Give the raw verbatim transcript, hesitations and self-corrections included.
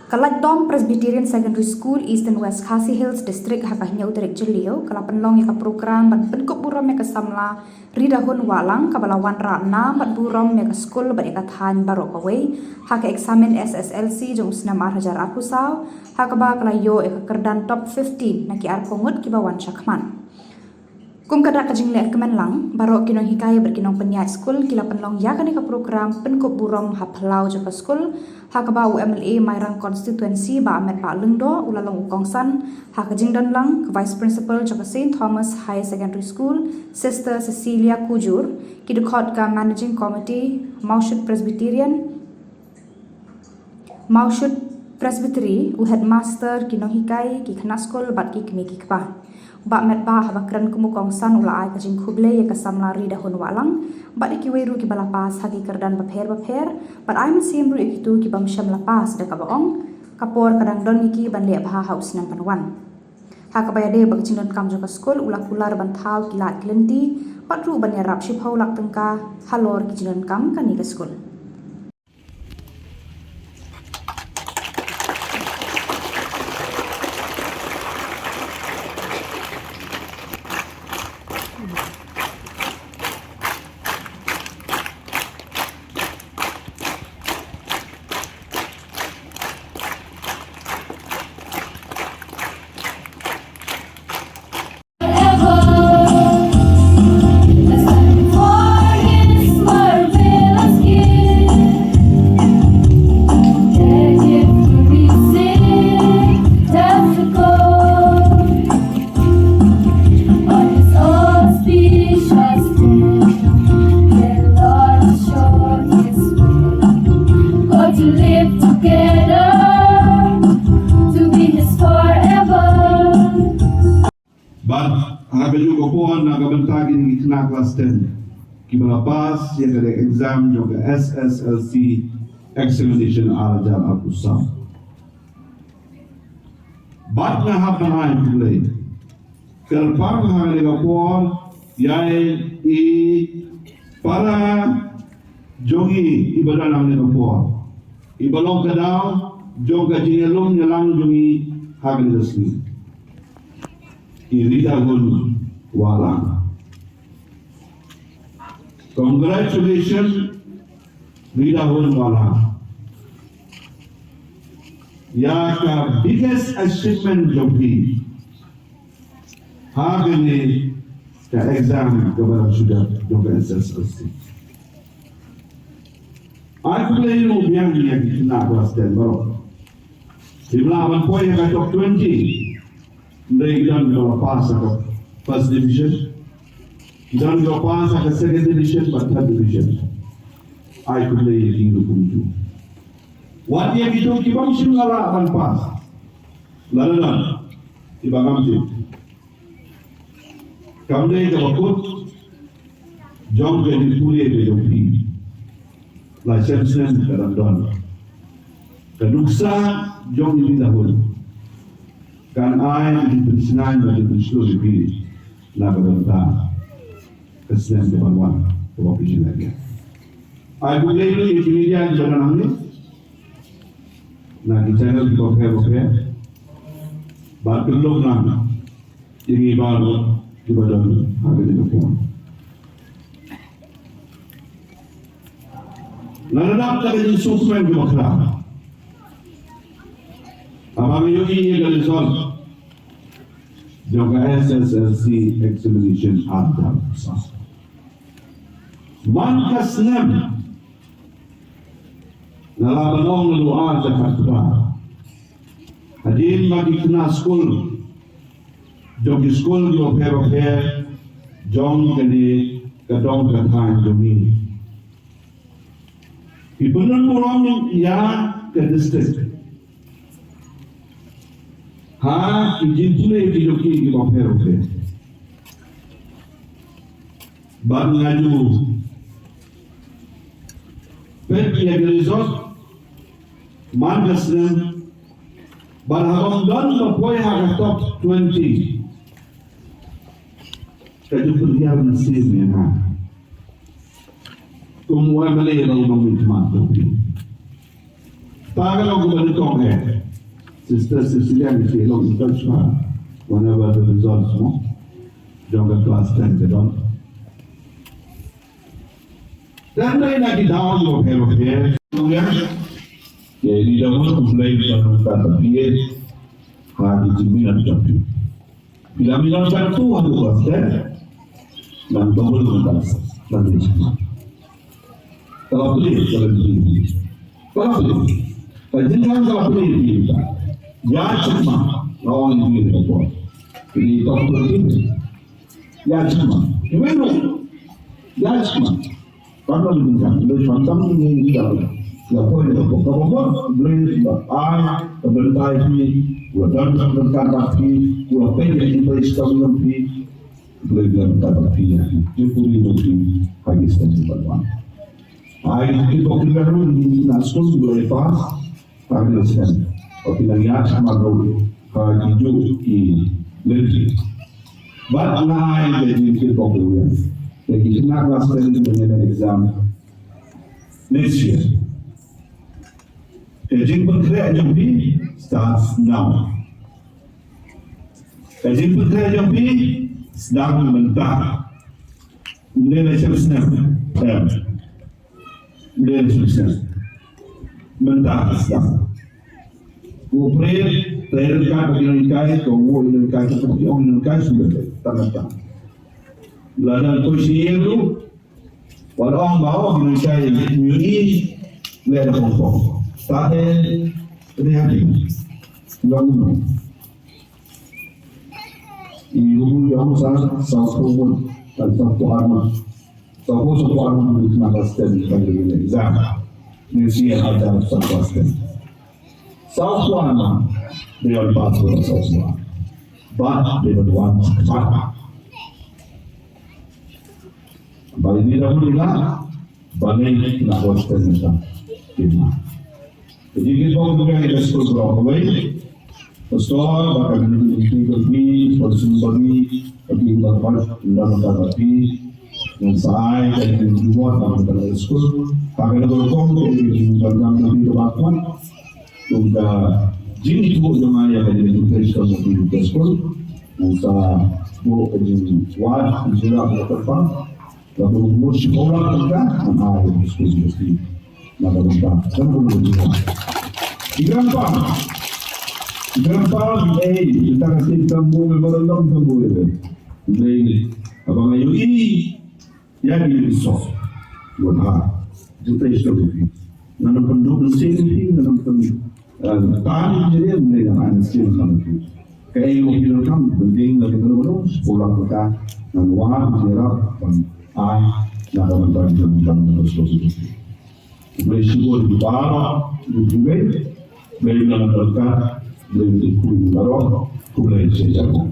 Ka Laitdom Presbyterian Secondary School, Eastern West Khasi Hills District, ha ka hynñiew tarik Jylliew, ka la pynlong ïa ka program ban pynkup burom ïa ka samla Ridahun Wahlang, kaba la wanrah nam bad burom ïa ka skul bad ïa ka thaiñ baroh kawei ha ka eksamin S S L C jong u snem ar hajar arphew saw, ha kaba ka la ïoh ïa ka kyrdan top fifteen na ki arphew ngut kiba wan shakhmat. Kum ka dak ka jingleh kmen lang, baroh ki nonghikai bad ki nongpynïaid skul ki la pynlong ïa kane ka program pynkup burom ha phyllaw jong ka skul, ha kaba u M L A Mairang Constituency Bah Metbah Lyngdoh u la long u kongsan ha ka jingdon lang ka Vice Principal jong ka Saint Thomas Higher Secondary School, Sister Cecilia Kujur, ki dkhot ka Managing Committee, Mawshut Presbyterian, Mawshut Presbytery, u headmaster, ki nonghikai, ki khynnah skul bad ki kmie ki kpa. Bah Metbah haba kren kum u kongsan u la ai ka jingkhublei ïa ka samla Ridahun Wahlang bad ïa kiwei ruh kiba la pass ha ki kyrdan bapher bapher, bad ai mynsiem ruh ïa kito ki bym shym la pass da kaba ong ka por ka dang don ïa ki ban leh bha ha u snem ban wan. Ha kaba ïadei bad ka jingdonkam jong ka skul u la kular ban thaw ki lad ki lynti bad ruh ban ïarap shiphew lak tyngka halor ki jingdonkam kane ka skul. Bad ha kajuh ka por na ka bynta kine ki khynnah klas ten kiba la pass ïa ka exam jong ka S S L C examination ar hajar arphew saw. Bad nga hap ban ai khublei kyrpang ha kane ka por ïa i para jong ngi iba don ha kane ka por, iba long ka daw jong ka jingïalum ïalang jong ngi ha kane ka sngi. I Ridahun Wahlang. Congratulations, Ridahun Wahlang, ïa ka biggest achievement jong phi ha kane ka exam kaba la shu dep jong ka S S L C. Ai khublei ruh biang ïa ki khynnah klas ten baroh. Kim lah ban poi ha ka top twenty. Hynrei ki don kiba la pass ha ka first division, ki don kiba la pass ha ka second division bad third division. Ai khublei ïa ki ruh kumjuh. Wat ïa kito ki bym shym la lah ban pass, lada don kiba ngam tip, kam dei kaba kut jong ka jingpule ka jong phi. La shem snem ka dang don. Ka nuksa jong i Ridahun kan ai ka jingpynshngaiñ bad jingpynshlur ïa phi na ka bynta ka snem kaban wan kaba phi shu leh. Ai khublei ruh ïa ki media kiba don hangne na ki channel kiba pher bapher. Bad kyrpang lang ïa ngi baroh kiba don ha kane ka por. Nga la dap da ka jingsngewkmen kaba khraw haba nga ïohi ïa ka result jong ka S S L C examination ar hajar arphew saw. Man ka snem nga la ban ong naduh ar hajar khatphra. Hadien ba ki khynnah skul jong ki skul kiba pher bapher jong kane ka dong ka thaiñ jong ngi ki pynlong burom ïa ka district ha ki jingpule ki jong ki kiba pher bapher. Bad nga ju peit ïa ka result man ka snem, bad haba ym don ba poi ha ka top twenty, ka ju pynhiar mynsiem ïa nga. Kum u M L A ba u nongmihkhmat jong phi. Ta ka long kaba nyngkong eh. Sister Cecilia, ni ki long in touch ma. Whenever the results mo jong ka class ten ka don. Dan dei na ki daw ïa pher pher. Ïa ni da mo kumplei ka nong ka ta phi. Ha ki jingmih na ta phi. Phi la mih na ta tu ha tu class ten. Nang to mo nang ta. Nang ni. Ka la plie, ka la plie. Ka la plie. Ka jingkang ka la plie, plie ta. Ïa chukma, la ong ïa plie ka por. Plie ka por plie. Ïa chukma. Iwei ruh. Ïa chukma. Ka la jingkang, la chukma tam ni ni ka la. La plie ka por. Ka por, plie ka. Ai, ka bentai plie. Ka dan ka bentai plie. Ka plie ka plie. Blei blei ka ba phi ïa ki puri no phi ha ki sten ki ban wan. Ai ki bok ki baru ni na skul blei pa ha ki sten. O phi nang ïa ma ro ha ki ju ki lenti. Bat ngai de ki ki bok ki ïa. De ki na class ten ki exam next year. Ka jingpynkhreh jong phi starts now. Ka jingpynkhreh jong phi sdang mynta. Ym dei la shem snem. Em. Ym dei la shem snem. Mynta sdang. Ko pret, pret ka ba ki nang kai, ko wo nang kai, ko ki ong nang kai sudah. Tang tang. Lada ko shi ru, wat ong ba ong nang kai, ngi leh da pong pong. Ta te, te hati. Long no. I rubu yong sa, sa ko mo, sa ko ano. Sa ko, sa ko ano, ni na ba sten, ba ni ni. Za. Ni si ha da sa ko sten. Sa ko ano, ni on ba sa ko ano. Ba, ni ba wan, ba. Ba ni da mo ni la, ba ni na ko sten ni sa. Ni na. Jadi kita bawa juga ke school Broadway. Pastor, bahkan di Turki, Pastor Bagi, bagi bahkan dalam kata yang saya dan juga dalam kata school. Bahkan berkong di dalam kata bahkan juga jin itu yang ayah dari Pastor Bagi Pastor. Yang saya bu jin wad jira berkata. Lalu umur sekolah kita, ah, itu school university. Maka kita, kan boleh juga. Igram pa, igram pa, eh, kita kasih kamu, memang dalam kamu ya. Ini, abang ayu ini, ya ini sok. Buat ha, juta isu ini. Nanam penduk mesin ini, nanam penduk. Tan jiri mene ngan ai sien kan ki. Ka ei mo ki kam bending la ki tero, sekolah kita ngan wad jira ban ai na ka ban ban jira ban ban. Blei shibun di bara di blei, blei ngan berkat, blei di kui di baro, ku blei sejago.